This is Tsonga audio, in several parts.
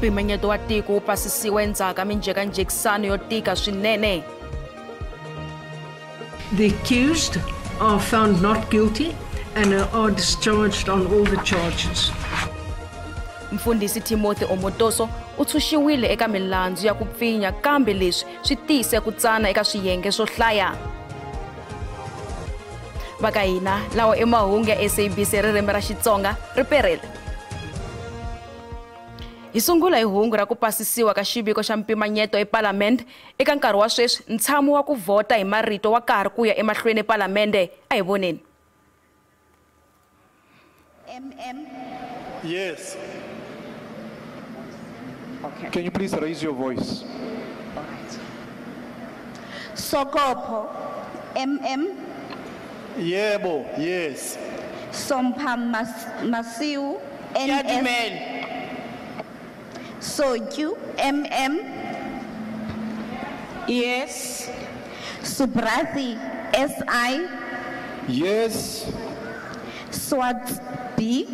Mpimanyeto wa tiko wu pasisiwe endzhaku ka minjhekanjhekisano yo tika swinene. The accused are found not guilty and are discharged on all the charges. Mfundhisi Timothy Omotoso u tshunxiwile eka milandzu ya ku pfinya kambe leswi swi tise ku tsana eka swiyenge swo hlaya. Va ka hina lawa i mahungu ya SABC ririmi ra Xitsonga ri perile. Hi sungula hi hungu ra ku pasisiwa ka xiviko xa mpimanyeto ePalamende. Eka nkarhi wa sweswi ntshamo wa ku vhota hi marito wa karhi ku ya emahlweni ePalamende. A hi voneni. MM. Yes. Okay. Can you please raise your voice? All right. Sokopo, MM. Yebo, yes. Sompa Masiu, NS. Sotyu, MM. Yes. Subrathi, SI. Yes. Swat B.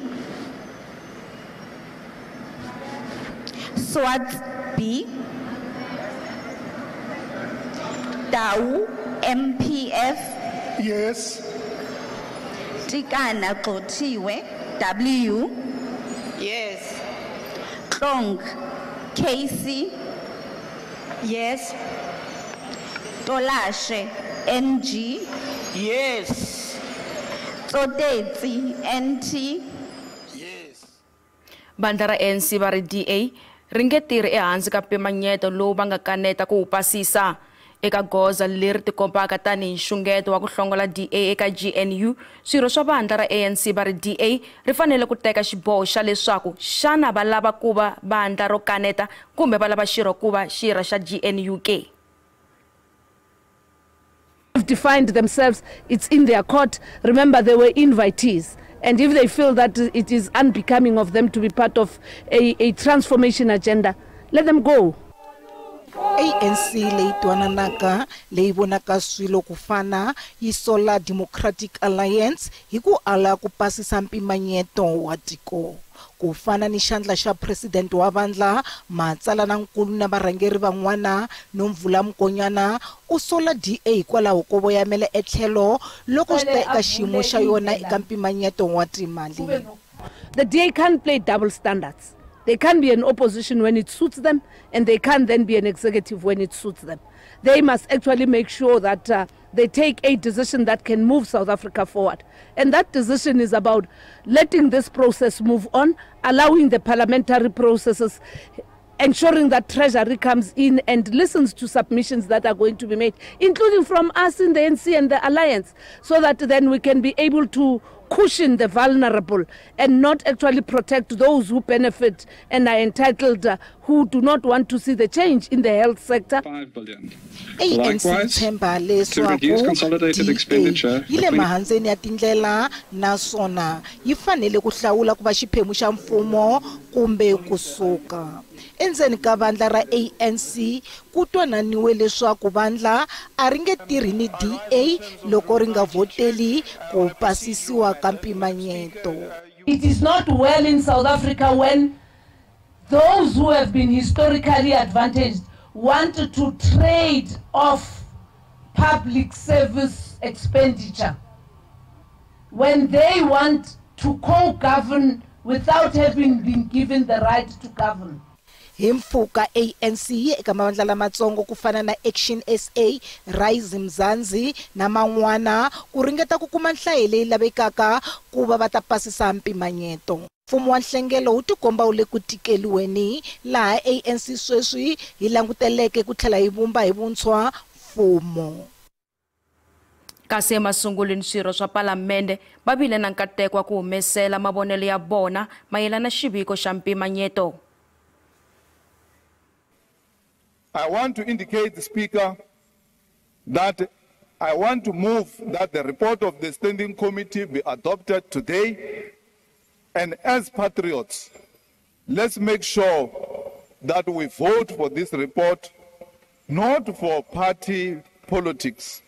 Swat B. Tau, MPF. Yes. Tikana Gxothiwe, W. Yes. Klong, KC. Yes. Tolashe, NG. Yes. Tsotetsi, NT. Yes. Vandla ra ANC va ri DA ri nge tirhi ehansi ka mpimanyeto lowu va nga kaneta ku wu pasisa. Eka goza leri tikombaka tanihi nxungeto wa ku hlongola DA eka GNU, swirho swa vandla ra ANC va ri DA ri fanele ku teka xiboho xa leswaku xana va lava ku va vandla ro kaneta kumbe va lava xirho ku va xirho xa GNU ke. Defined themselves, it's in their court. Remember, they were invitees. And if they feel that it is unbecoming of them to be part of a transformation agenda, let them go. ANC leyi twananaka leyi vonaka swilo ku fana yi sola Democratic Alliance hi ku ala ku pasisa mpimanyeto wa tiko. Ku fana ni xandla xa president wa vandla matsalanankulu na varhangeri van'wana Nomvula Mokonyane u sola DA hikwalaho ko voyamela etlhelo loko swi ta eka xiyimo xa yona eka mpimanyeto wa timali. The DA can't play double standards. They can be an opposition when it suits them, and they can then be an executive when it suits them. They must actually make sure that they take a decision that can move South Africa forward. And that decision is about letting this process move on, allowing the parliamentary processes, ensuring that Treasury comes in and listens to submissions that are going to be made, including from us in the NC and the Alliance, so that then we can be able to cushion the vulnerable and not actually protect those who benefit and are entitled, who do not want to see the change in the health sector. 5 billion. ANC tshemba leswaku DA yi le mahandzeni ya tindlela naswona yi fanele ku hlawula ku va xiphemu xa mfumo kumbe kusuka. Endzeni ka vandla ra ANC ku twananiwe leswaku vandla a ri nge tirhi ni DA loko ri nga vhoteli ku pasisiwa ka mpimanyeto. It is not well in South Africa when those who have been historically advantaged want to trade off public service expenditure, when they want to co-govern without having been given the right to govern. Hi mpfhuka ANC eka mavandla lamatsongo ku fana na Action SA, Rise Mzansi na man'wana ku ringeta ku kuma nhlayo leyi lavekaka ku va va ta pasisa mpimanyeto. Mfumo wa nhlengelo wu tikomba wu le ku tikeliweni laha ANC sweswi yi languteleke ku tlhela yi vumba hi vuntshwa mfumo. Kasi emasungulweni swirho swa Palamende va vile na nkateko wa ku humesela mavonelo ya vona mayelana na xiviko xa mpimanyeto. I want to indicate, the Speaker, that I want to move that the report of the Standing Committee be adopted today. And as patriots, let's make sure that we vote for this report, not for party politics,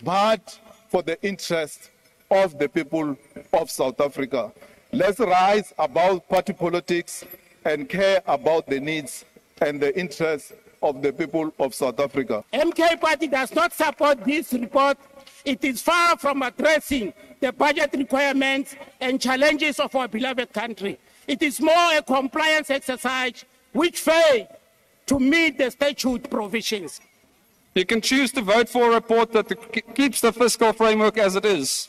but for the interest of the people of South Africa. Let's rise above party politics. and care about the needs and the interests of the people of South Africa. MK Party does not support this report. It is far from addressing the budget requirements and challenges of our beloved country. It is more a compliance exercise which failed to meet the statute provisions. You can choose to vote for a report that keeps the fiscal framework as it is,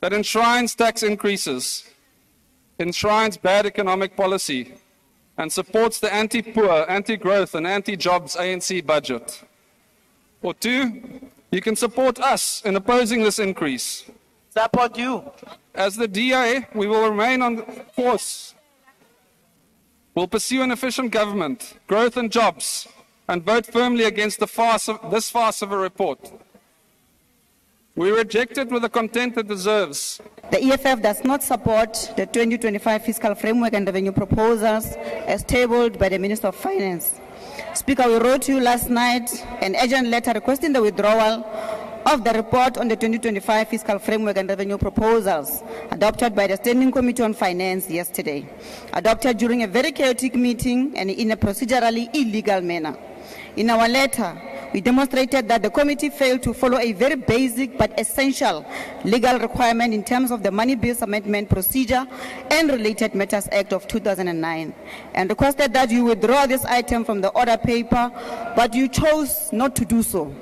that enshrines tax increases, enshrines bad economic policy, and supports the anti-poor, anti-growth, and anti-jobs ANC budget. Or two, you can support us in opposing this increase. Support you. As the DA, we will remain on course. We'll pursue an efficient government, growth and jobs, and vote firmly against the this farce of a report. We reject it with the content it deserves. The EFF does not support the 2025 fiscal framework and revenue proposals as tabled by the Minister of Finance. Speaker, we wrote to you last night an urgent letter requesting the withdrawal of the report on the 2025 fiscal framework and revenue proposals adopted by the Standing Committee on Finance yesterday, adopted during a very chaotic meeting and in a procedurally illegal manner. In our letter, we demonstrated that the committee failed to follow a very basic but essential legal requirement in terms of the Money Bills Amendment Procedure and Related Matters Act of 2009, and requested that you withdraw this item from the order paper, but you chose not to do so.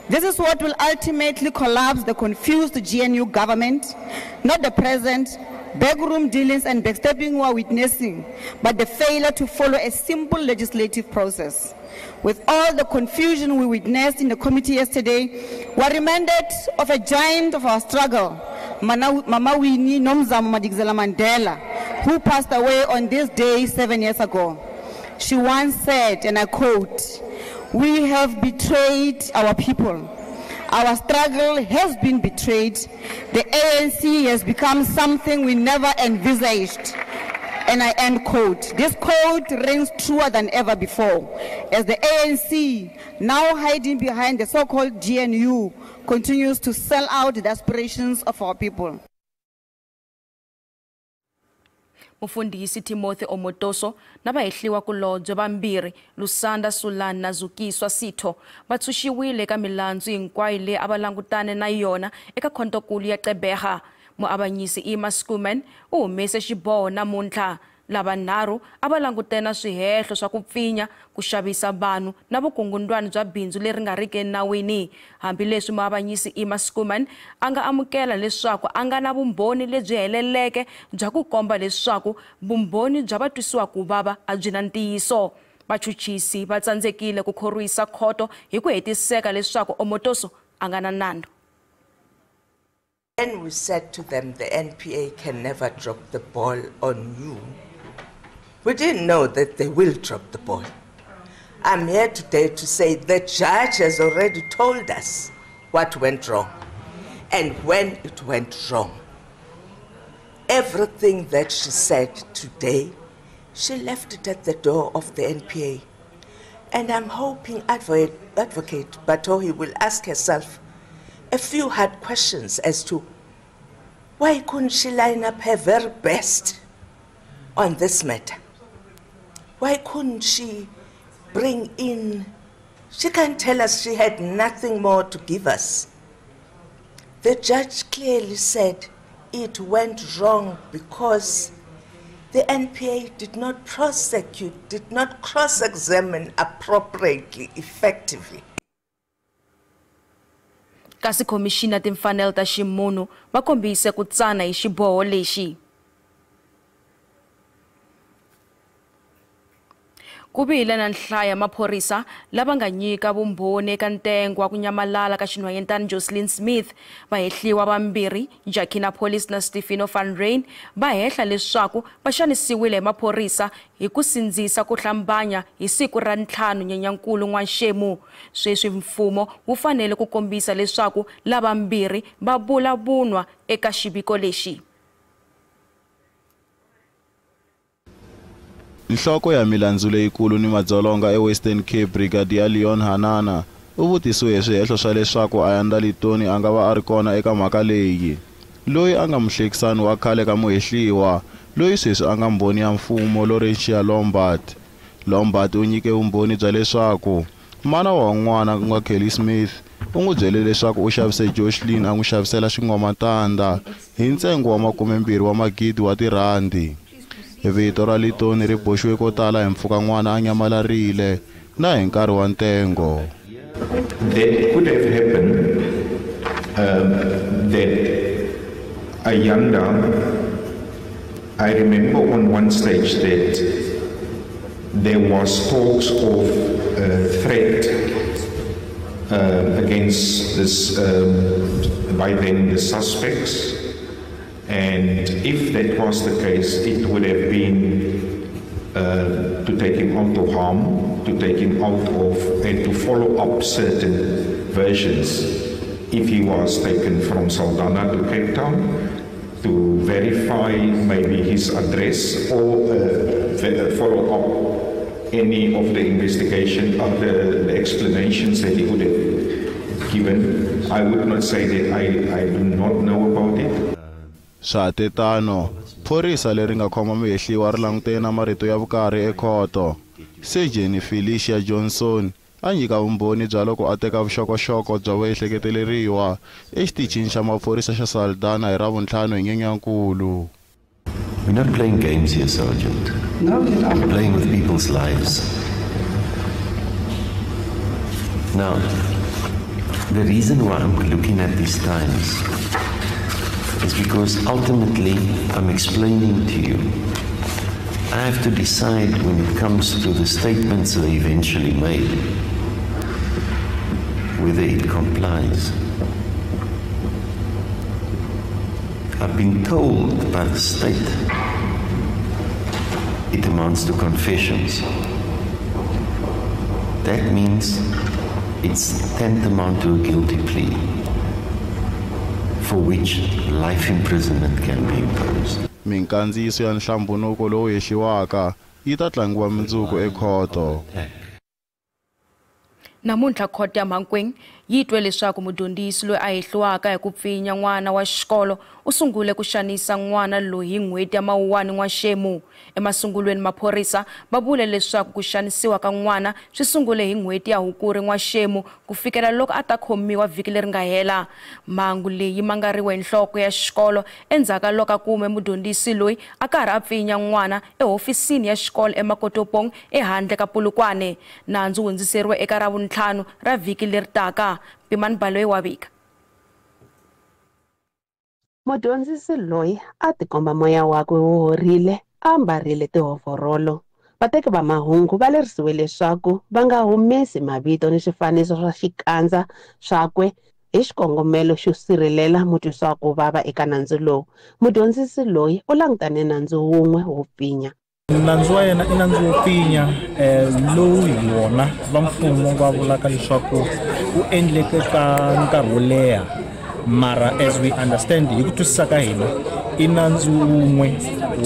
This is what will ultimately collapse the confused GNU government, not the present backroom dealings and backstepping we are witnessing, but the failure to follow a simple legislative process. With all the confusion we witnessed in the committee yesterday, we are reminded of a giant of our struggle, Mama Winnie Nomzamo Madikizela Mandela, who passed away on this day 7 years ago. She once said, and I quote, "We have betrayed our people. Our struggle has been betrayed. The ANC has become something we never envisaged." And I end quote. This quote rings truer than ever before, as the ANC, now hiding behind the so-called GNU, continues to sell out the aspirations of our people. Mufundisi Timothy Omotoso na vahehliwa kulobye vambirhi Lusanda Sulani na Zukiswa Sitho va tshunxiwile eka milandzu hinkwayo leyi a va langutane na yona eka khontokulu ya Gqeberha. Muavanyisi Emma Schoeman u humese xiboho namuntlha. Lavanharhu a va langutene na swihehlo swa ku pfinya, ku xavisa vanhu na vukungundwani bya bindzu leri nga riki enawini. Hambileswi muavanyisi Emma Schoeman a nga amukela leswaku a nga na vumbhoni lebyi heleleke bya ku komba leswaku vumbhoni bya vatwisiwa ku vava a byi na ntiyiso. Vachuchisi va tsandzekile ku khorwisa khoto hi ku hetiseka leswaku Omotoso a nga na nandzu. When we said to them the NPA can never drop the ball on you, we didn't know that they will drop the ball. I'm here today to say the judge has already told us what went wrong and when it went wrong. Everything that she said today, she left it at the door of the NPA. And I'm hoping Advocate Batohi will ask herself a few hard questions as to why couldn't she line up her very best on this matter? Why couldn't she bring in, she can't tell us she had nothing more to give us. The judge clearly said it went wrong because the NPA did not prosecute, did not cross-examine appropriately, effectively. Kasi khomixini ya timfanelo ta ximunhu va kombise ku tsana hi xiboho lexi. Ku vile na nhlayo ya maphorisa lava nga nyika vumbhoni eka ntengo wa ku nyamalala ka xinhwanyetana Jocelyn Smith. Vahehliwa vambirhi, Jacquina Police na Stefano van Ryn, va hehla leswaku va xanisiwile hi maphorisa hi ku sindzisa ku hlambanya hi siku ra 5 Nyenyankulu n'waxemu. Sweswi mfumo wu fanele ku kombisa leswaku lavambirhi va vula vunwa eka xiviko lexi. Nhloko ya milandzu leyikulu ni madzolonga eWestern Cape Brigadier Leon Hanana u vutisiwe hi swihehlo swa leswaku Ayanda Litoni a nga va a ri kona eka mhaka leyi. loyi a nga muhlekisani wa khale ka muhehliwa loyi sweswi a nga mbhoni ya mfumo Laurentia Lombard. Lombard u nyike vumbhoni bya leswaku mana wa n'wana ku nga Kelly Smith u n'wi byele leswaku u xavise Joshlin a n'wi xavisela xingomatanda hi ntsengo wa 20 wa magidi wa tirhandi. Vito ra Litoni ri boxiwe ko tala hi mpfhuka n'wana a nyamalarile na hi nkarhi wa ntengo. That could have happened, that Ayanda, I remember on one stage that there was talks of threat against this, by then the suspects, and if that was the case, it would have been to take him out of harm, to take him out of, and to follow up certain versions. If he was taken from Saldanha to Cape Town, to verify maybe his address or follow up any of the investigation of the explanations that he would have given. I would not say that I do not know about it. Swatetano, phorisa leri nga khoma muhehliwa ri langutene na marito ya vukarhi ekhoto. Sejeni Felicia Johnson a nyika vumbhoni bya loko a teka vuxokoxoko bya vaehleketeleriwa exitichini xa maphorisa xa Saldanha hi Ravuntlhanu hi Nyenyankulu. We're not playing games here, Sergeant. No, we're not. We're playing with people's lives. Now, the reason why I'm looking at these times is because ultimately I'm explaining to you I have to decide when it comes to the statements they eventually made, whether it complies. I've been told by the state it amounts to confessions. That means it's tantamount to a guilty plea, for which life imprisonment can be imposed. Minkandziyiso ya nhlambunuko lowu hehliwaka yi ta tlangiwa mundzuku ekhoto. Namuntlha khoto ya Mankweng yi twe leswaku mudyondzisi loyi a hehliwaka hi ku pfinya n'wana wa xikolo u sungule ku xanisa n'wana loyi hi n'hweti ya Mawuwani n'waxemu. Emasungulweni maphorisa va vule leswaku ku xanisiwa ka n'wana swi sungule hi n'hweti ya Hukuri n'waxemu ku fikela loko a ta khomiwa vhiki leri nga hela. Mhangu leyi mangariwe hi nhloko ya xikolo endzhaku ka loko a kume mudyondzisi loyi a karhi a pfinya n'wana ehofisini ya xikolo eMakotopong ehandle ka Polokwane. Nandzu wu hundziseriwe eka Ravuntlhanu ra vhiki leri taka. Pimani Baloyi wa vika. Mudyondzisi loyi a tikomba moya wakwe wu horile a ambarile tihovhorolo. Vateki va mahungu va lerisiwe leswaku va nga humesi mavito ni swifaniso swa xikandza swakwe hi xikongomelo xo sirhelela mutwisiwa ku vava eka nandzu lowu. Mudyondzisi loyi u langutane nandzu wun'we wo pfinya. Nandzu wa yena i nandzu wo pfinya lowu hi wona va mfumo va vulaka leswaku wu endleke ka nkarhi wo leha. Mara as we understand, hi ku twisisa ka hina i nandzu wun'we,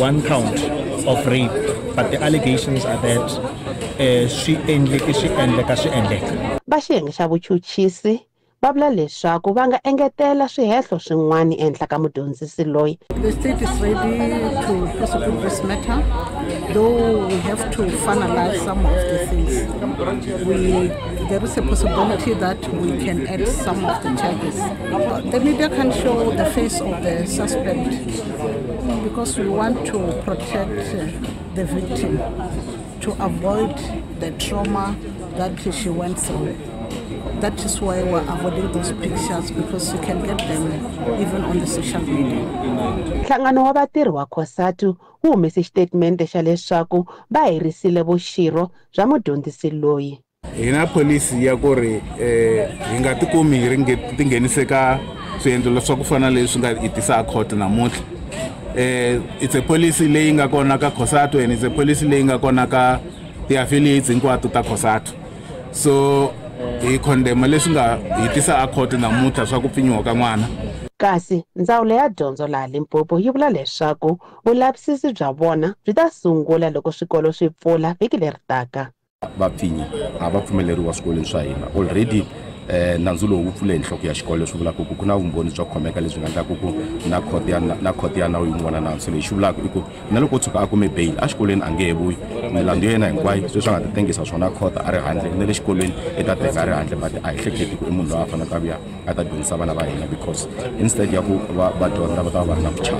one count of rape, but the allegations are that swi endleke swi endleka swi endleka. Va xiyenge xa vuchuchisi va vula leswaku va nga engetela swihehlo swin'wana ehenhla ka mudyondzisi loyi. The state is ready to prosecute this matter, though we have to finalize some of the things. There is a possibility that we can add some of the charges. The media can show the face of the suspect because we want to protect the victim, to avoid the trauma that she went through. That is why we're avoiding those pictures, because you can get them even on the social media. Nhlangano wa vatirhi wa COSATU wu humese xitatimende xa leswaku va herisile vuxirho bya mudyondzisi loyi. Hi na pholisi ya ku ri hi nga tikumi hi tinghenise ka swiendlo swa ku fana leswi nga hi tisa court namuntlha. It's a policy leyi nga kona ka COSATU and it's a policy leyi nga kona ka ti-affiliates hinkwato ta COSATU. So hi condemn leswi nga hi tisa a court namuntlha swa ku pfinyiwa ka n'wana. Kasi ndzawulo ya dyondzo laha Limpopo yi vula leswaku vulavisisi bya vona byi ta sungula loko swikolo swi pfula vhiki leri taka. Vapfinyi a va pfumeleriwa swikolweni swa hina. Already Nandzu lowu wu pfule hi nhloko ya xikolo, leswi vulaka ku na vumbhoni bya khomeka lebyi nga endlaku ku na court ya nawu yin'wana nandzu. Lexi vulaka i ku na loko o tshuka a kume bail exikolweni a nge he vuyi, milandzu ya yena hinkwayo sweswi a nga ta tengisa swona court a ri handle, na le xikolweni i ta teka a ri handle. But a hi hleketi ku i munhu loyi a faneleke a vuya a ta dyondzisa vana va hina, because instead ya ku va dyondza va ta va va ri na ku chava.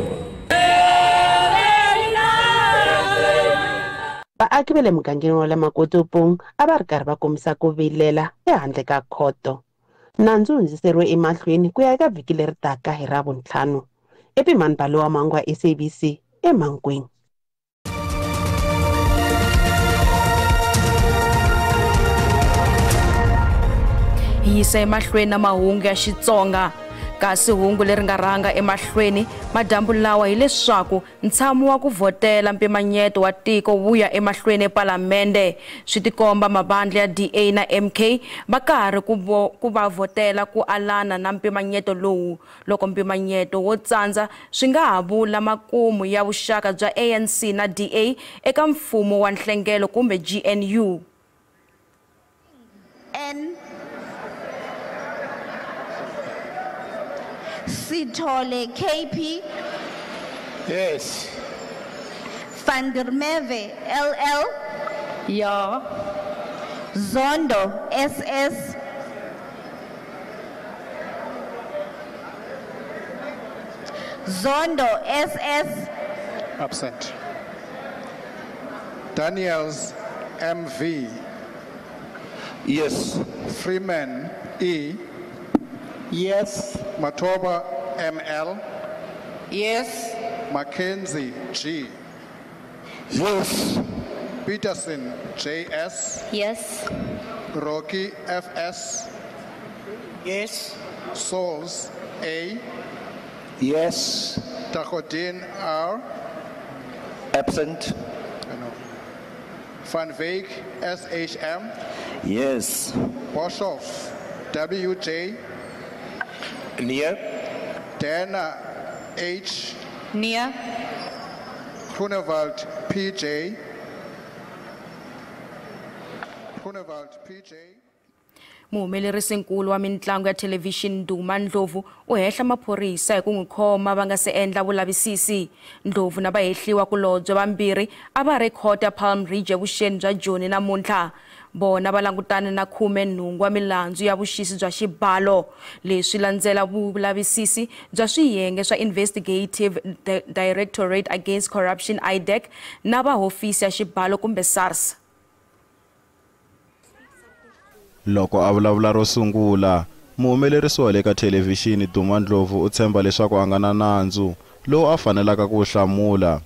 Vaaki va le mugangeni wa le Makotopong a va ri karhi va kombisa ku vilela ehandle ka khoto. Nandzu wu hundziseriwe emahlweni ku ya eka vhiki leri taka hi Ravuntlhanu. Epimani Balowa Mangwa, SABC, eMankweng. Hi yisa emahlweni na mahungu ya Xitsonga. Kasi hungu leri nga rhanga emahlweni madyambu lawa hileswaku ntshamo wa ku vhotela mpimanyeto wa tiko wu ya emahlweni epalamende. Swi tikomba mavandla ya DA na MK va karhi ku va vhotela ku alana na mpimanyeto lowu. Loko mpimanyeto wo tsandza swi nga ha vula makumu ya vuxaka bya ANC na DA eka mfumo wa nhlengelo kumbe GNU. N Sithole KP. Yes. Van der Merwe LL. Ja. Zondo SS. Zondo SS. Absent. Daniels MV. Yes. Freeman E. Yes. Matoba ML. Yes. Mackenzie G. Yes. Peterson JS. Yes. Rocky FS. Yes. Souls A. Yes. Takodin R. Absent. No. Van Wyk SHM. Yes. Boshoff WJ. Near. Dana H. Near. Groenewald PJ. Groenewald PJ. Muhumelerisinkulu wa mintlangu ya thelevhixini Duma Ndlovu u hehla maphorisa hi ku n'wi khoma va nga se endla vulavisisi. Ndlovu na vahehliwa kulobye vambirhi a va ri khoto ya Palm Ridge evuxeni bya Joni namuntlha. Vona va langutane na 18 wa milandzu ya vuxisi bya xibalo. Leswi landzela vulavisisi bya swiyenge swa Investigative Directorate Against Corruption IDAC na va hofisi ya xibalo kumbe SARS. Loko a vulavula ro sungula, muhumelerisi wa le ka thelevhixini Duma Ndlovu u tshemba leswaku a nga na nandzu lowu a fanelaka ku wu hlamula,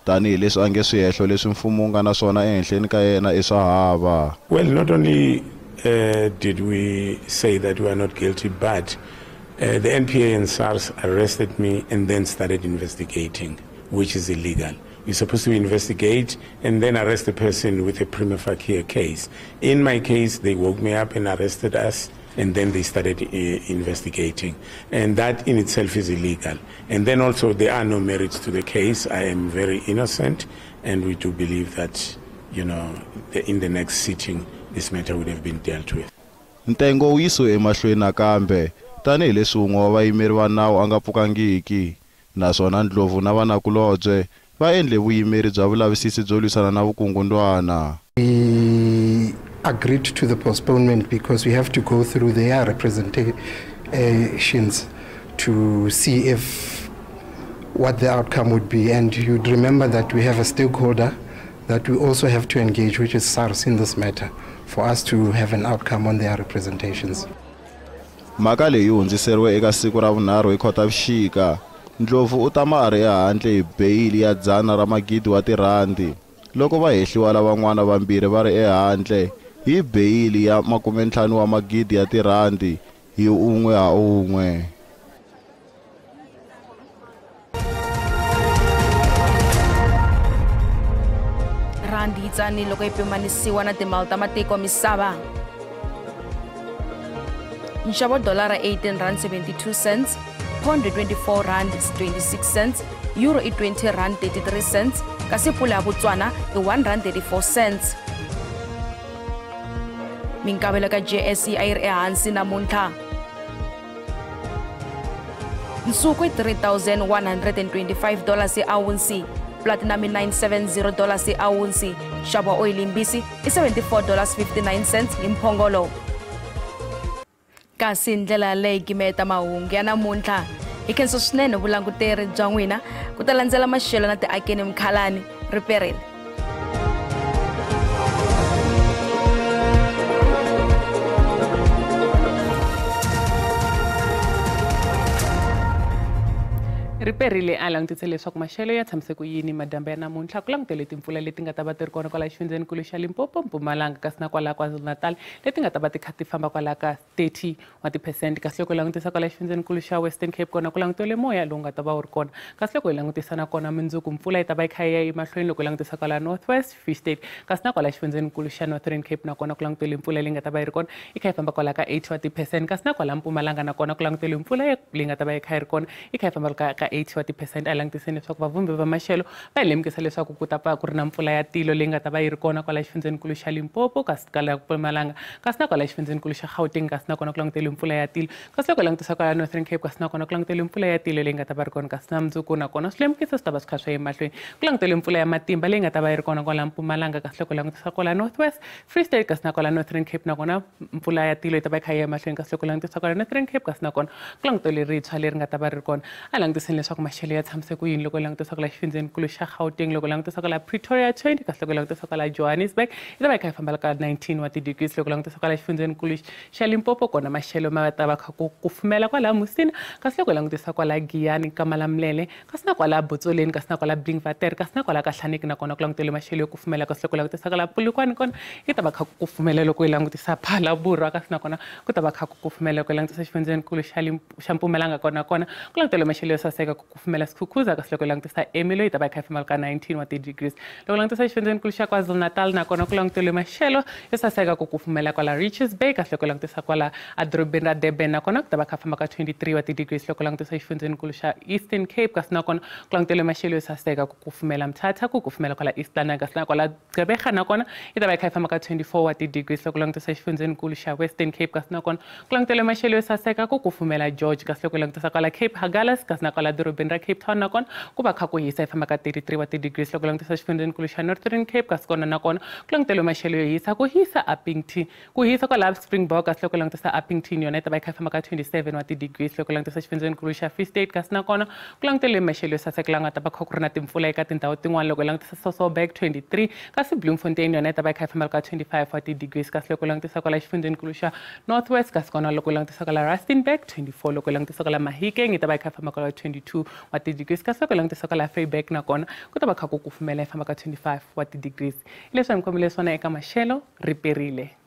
tanihileswi a nge swihehlo leswi mfumo wu nga na swona ehenhleni ka yena i swa hava. Well, not only did we say that we are not guilty, but the NPA and SARS arrested me and then started investigating, which is illegal. You're supposed to investigate and then arrest the person with a prima facie case. In my case, they woke me up and arrested us, and then they started investigating. And that in itself is illegal. And then also there are no merits to the case. I am very innocent, and we do believe that, you know, in the next sitting, this matter would have been dealt with. Ntengo wu yisiwe emahlweni nakambe, tanihileswi wun'we wa vayimeri va nawu a nga pfukangiki, naswona Ndlovu na vanakulobye va endle vuyimeri bya vulavisisi byo lwisana na vukungundwana. We agreed to the postponement because we have to go through their representations to see if what the outcome would be. And you'd remember that we have a stakeholder that we also have to engage, which is SARS in this matter, for us to have an outcome on their representations. Mhaka leyi hundziseriwe eka siku ra vunharhu hi Khotavuxika. Ndlovu u tama a ri ehandle hi beyili ya 100,000 wa tirhandi, loko vahehliwa lavan'wana vambirhi va ri ehandle hi beyili ya 50,000 ya tirhandi hi un'we ha un'we. Rhandi yi tsanile loko yi pimanisiwa na timali ta matiko misava. Nxavo dolara R18.72, pound R24.26, euro i R20.33, kasi pula ya Botswana i R1.34. Minkavelo ka JSE a yi ri ehansi namuntlha. Nsuku i $3,125 awunsi, platinum i $970 awunsi, nxavo wa oyili mbisi i $74.59 hi mphongolo. Kasi ndlela leyi gimeta mahungu ya namuntlha. Hi khensa swinene vulanguteri bya n'wina ku ta landzela maxelo na tiakeni Mkhalani riperile. Riperile a langutise leswaku maxelo ya tshamise ku yini madyambu ya namuntlha ku langutele timpfula leti nga ta va ti ri kona kwala xifundzenikulu xa Limpopo, Mpumalanga kasi na kwala KwaZulu-Natal leti nga ta va ti kha ti famba kwala ka 30 wa ti-percent. Kasi loko hi langutisa kwala xifundzenikulu xa Western Cape kona ku langutele moya lowu nga ta va wu ri kona. Kasi loko hi langutisa na kona mundzuku mpfula yi ta va yi kha yi ya emahlweni loko hi langutisa kwala North West, Free State kasi na kwala xifundzenikulu xa Northern Cape na kona ku langutele mpfula leyi nga ta va yi ri kona yi kha yi famba kwala ka 80 wa ti-percent. Kasi na kwala Mpumalanga na kona ku langutele mpfula leyi nga ta va yi kha yi ri kona yi kha yi famba ka 80 wa ti-percent. A langutiseni leswaku vavumbi va maxelo va hi lemukisa leswaku ku ta pfa ku ri na mpfula ya tilo leyi nga ta va yi ri kona kwala xifundzenikulu xa Limpopo kasi kwala Mpumalanga kasi na kwala xifundzenikulu xa Gauteng kasi na kona ku langutele mpfula ya tilo. Kasi loko hi langutisa kwala Northern Cape kasi na kona ku langutele mpfula ya tilo leyi nga ta va ri kona. Kasi na mundzuku na kona swilemukiso swi ta va swi kha swi ya emahlweni ku langutele mpfula ya matimba leyi nga ta va yi ri kona kwala Mpumalanga kasi loko hi langutisa kwala North West, Free State kasi na kwala Northern Cape na kona mpfula ya tilo yi ta va yi kha yi ya emahlweni. Kasi loko hi langutisa kwala Northern Cape kasi na kona ku langutele ritshwa leri nga ta va ri kona. A langutiseni leswaku maxelo ya tshamise ku yini loko hi langutisa kwala xifundzenikulu xa Gauteng, loko hi langutisa kwala Pretoria 20 kasi loko hi langutisa kwala Johannesburg yi ta va yi kha yi famba ka 19 wa ti-degrees. Loko hi langutisa kwala xifundzenikulu xa Limpopo kona maxelo ma ta va kha ku kufumela kwala Musina kasi loko hi langutisa kwala Giyani ka Malamulele kasi na kwala Botsoleni kasi na kwala Blinkwater kasi na kwala Kahlaniki na kona ku langutele maxelo yo kufumela. Kasi loko hi langutisa kwala Polokwane kona yi ta va kha ku kufumela loko hi langutisa Phalaborwa kasi na kona ku ta va kha ku kufumela loko hi langutisa xifundzenikulu xa Mpumalanga kona kona ku langutele maxelo yo saseka ku kufumela Skukuza kasi loko hi langutisa Emilo yi ta va yi kha yi famba ka 19 wa ti-degrees. Loko hi langutisa xifundzenikulu xa KwaZulu-Natal na kona ku langutele maxelo yo saseka ku kufumela kwala Richards Bay kasi loko hi langutisa kwala edorobeni ra Durban na kona ku ta va kha famba ka 23 wa ti-degrees. Loko hi langutisa xifundzenikulu xa Eastern Cape kasi na kona ku langutele maxelo yo saseka ku kufumela Mthatha ku kufumela kwala East London kasi na kwala Gqeberha na kona yi ta va yi kha yi famba ka 24 wa ti-degrees. Loko hi langutisa xifundzenikulu xa Western Cape kasi na kona ku langutele maxelo yo saseka ku kufumela George kasi loko hi langutisa kwala Cape Hagalas kasi na kwala dorobeni ra Cape Town na kona ku va kha ku hisa yi famba ka 33 wa ti-degrees. Loko langutisa xifundzenikulu xa Northern Cape kasi kona na kona ku langutele maxelo yo hisa ku hisa Upington ku hisa kwala Springbok kasi loko langutisa Upington yona yi ta va yi kha yi famba ka 27 wa ti-degrees. Loko langutisa xifundzenikulu xa Free State kasi na kona ku langutele maxelo yo saseka la nga ta va kha ku ri na timpfula eka tindhawu tin'wana. Loko langutisa Sasolburg 23 kasi Bloemfontein yona yi ta va yi kha yi famba ka 25 wa ti-degrees. Kasi loko langutisa kwala xifundzenikulu xa North West kasi kona loko langutisa kwala Rustenburg 24, loko langutisa kwala Mahikeng yi ta va yi kha yi famba kwala 22 wa ti-degrees. Kasi loko langutisa kwala Vryburg na kona ku ta va kha ku kufumela yi famba ka 25 wa ti-degrees. Leswi hi mi khomile swona eka maxelo riperile.